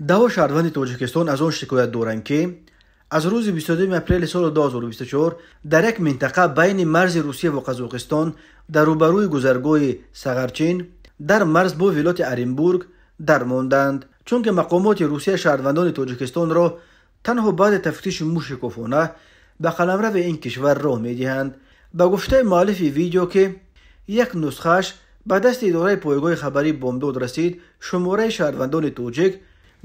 Даҳо шаҳрванди Тоҷикистон аз он шикоят доранд, ки аз рӯзи 22 апрели соли 2024 дар як минтақа байни марзи Русия ва Қазоқистон дар рӯбарӯи гузаргоҳи Сағарчин дар марз бо вилояти Оренбург дармонданд, чунки мақомоти Русия шаҳрвандони Тоҷикистонро танҳо баъди тафтиши мушикофона ба қаламрави ин кишвар роҳ медиҳанд. Ба гуфтаи муаллифи видео, ки як нусхааш ба дасти идораи пойгоҳи хабарии Бомдод расид, шумораи шаҳрвандони тоҷик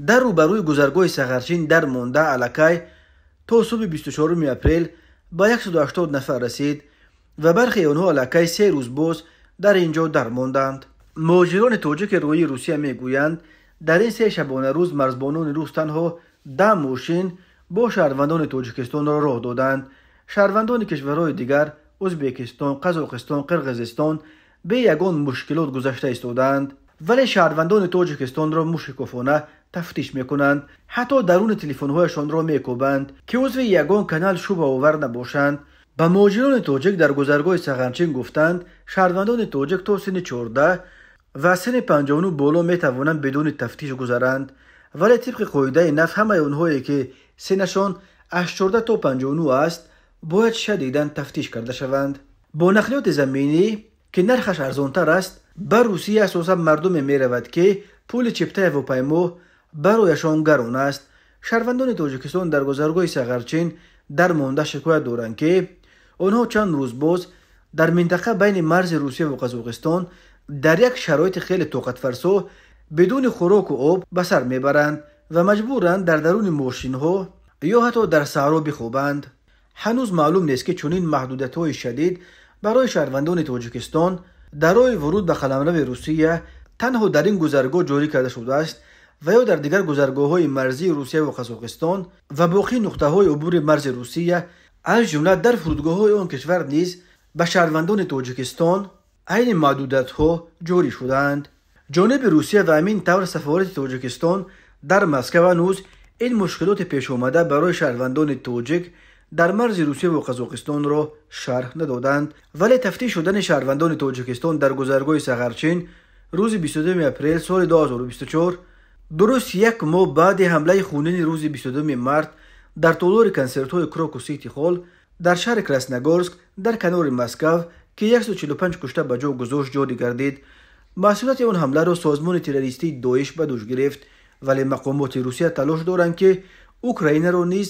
дар рӯбарӯи гузаргоҳи Сағарчин дар монда аллакай то субҳи 24 апрел ба 180 нафар расид ва бархеи онҳо аллакай 3 рӯз боз дар ин ҷо дармонданд. Муҳоҷирони тоҷики рӯи Русия мегӯянд, дар ин 3 шабонарӯз марзбонони рус танҳо 10 мошин бо шаҳрвандони Тоҷикистонро роҳ доданд. Шаҳрвандони кишварҳои дигар Ӯзбекистон, Қазоқистон, Қирғизистон бе ягон мушкилот гузашта истодаанд, вале шаҳрвандони Тоҷикистонро мушикофона тафтиш мекунанд, ҳатто даруни телефонҳояшонро мекӯбанд, ки узви ягон канал шубҳаовар набошанд. Ба муҳоҷирони тоҷик дар гузаргоҳи Сағарчин гуфтанд, шаҳрвандони тоҷик то синни 14 ва синни 59 боло метавонанд бидуни тафтиш гузаранд, вале тибқи қоидаи нав ҳамаи онҳое ки синнашон аз 14 то 59 аст бояд шадидан тафтиш карда шаванд. Бо нақлиёти заминӣ, ки нархаш арзонтар аст, ба Русия асосан мардуме меравад, ки пули чиптаи ҳавопаймо барояшон гарон аст. Шаҳрвандони Тоҷикистон дар гузаргоҳи Сағарчин дар монда шикоят доранд, ки онҳо чанд рӯз боз дар минтақа байни марзи Русия ва Қазоқистон дар як шароити хеле тоқатфарсо бидуни хӯроку об ба сар мебаранд ва маҷбуранд дар даруни мошинҳо ё ҳатто дар саҳро бихобанд. Ҳанӯз маълум нест, ки чунин маҳдудиятҳои шадид барои шаҳрвандони Тоҷикистон дар роҳи вуруд ба қаламрави Русия танҳо дар ин гузаргоҳ ҷорӣ карда шудааст ва ё дар дигар гузаргоҳҳои марзии Русия ва Қазоқистон ва боқӣ нуқтаҳои убури марзи Русия, аз ҷумла дар фурудгоҳҳои он кишвар низ ба шаҳрвандони Тоҷикистон айни маҳдудиятҳо ҷорӣ шудаанд. Ҷониби Русия ва ҳамин тавр сафорати Тоҷикистон дар Москва ҳанӯз ин мушкилоти пешомада барои шаҳрвандони тоҷик дар марзи Русия ва Қазоқистонро шарҳ надоданд, вале тафтиш шудани шаҳрвандони Тоҷикистон дар гузаргоҳи Сағарчин рӯзи 22 апрел соли 2024 дуруст як моҳ баъди ҳамлаи хунини рӯзи 22 март дар толори консертҳои Крокус Сити Холл дар шаҳри Красногорск дар канори Москав, ки 145 кушта ба ҷо гузошт, ҷорӣ гардид. Масъулияти он ҳамларо созмони террористии Доиш ба дӯш гирифт, вале мақомоти Русия талош доранд, ки Украинаро низ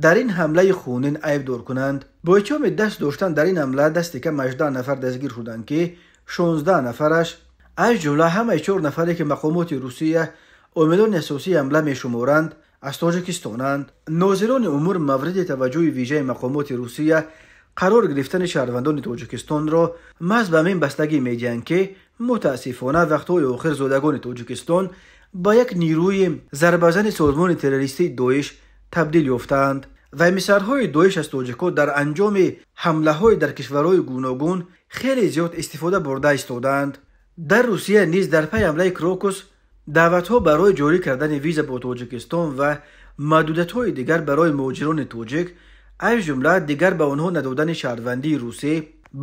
дар ин ҳамлаи хунин айбдор кунанд. Бо иттиҳоми даст доштан дар ин ҳамла дасти кам 18 нафар дастгир шуданд, ки 16 нафараш аз ҷумла ҳамаи 4 нафаре, ки мақомоти Русия омилони асосии ҳамла мешуморанд, аз Тоҷикистонанд. Нозирони умур мавриди таваҷҷӯҳи вижаи мақомоти Русия қарор гирифтани шаҳрвандони Тоҷикистонро маҳз ба ҳамин бастагӣ медиҳанд, ки мутаассифона вақтҳои охир зодагони Тоҷикистон ба як нерӯи зарбазани созмони террористии Доиш табдил ёфтаанд ва эмиссарҳои Доиш аз тоҷикҳо дар анҷоми ҳамлаҳои дар кишварҳои гуногун хеле зиёд истифода бурда истодаанд. Дар Русия низ дар пайи ҳамлаи Крокус даъватҳо барои ҷорӣ кардани виза бо Тоҷикистон ва маҳдудиятҳои дигар барои муҳоҷирони тоҷик, аз ҷумла дигар ба онҳо надодани шаҳрвандии русӣ,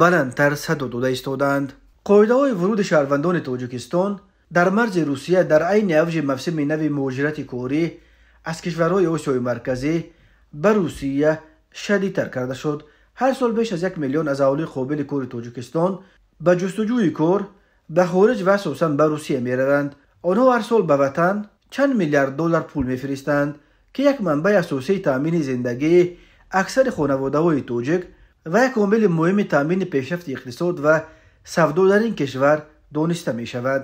баландтар садо дода истодаанд. Қоидаҳои вуруди шаҳрвандони Тоҷикистон дар марзи Русия дар айни авҷи мавсими нави муҳоҷирати корӣ аз кишварҳои Осиёи Марказӣ ба Русия шадидтар карда шуд. Ҳар сол беш аз 1 миллион аз аҳолии қобили кори Тоҷикистон ба ҷустуҷӯи кор ба хориҷ ва асосан ба Русия мераванд. Онҳо ҳар сол ба ватан чанд миллиард доллар пул мефиристанд, ки як манбаи асосии таъмини зиндагии аксари хонаводаҳои тоҷик ва як омили муҳими таъмини пешрафти иқтисод ва савдо дар ин кишвар дониста мешавад.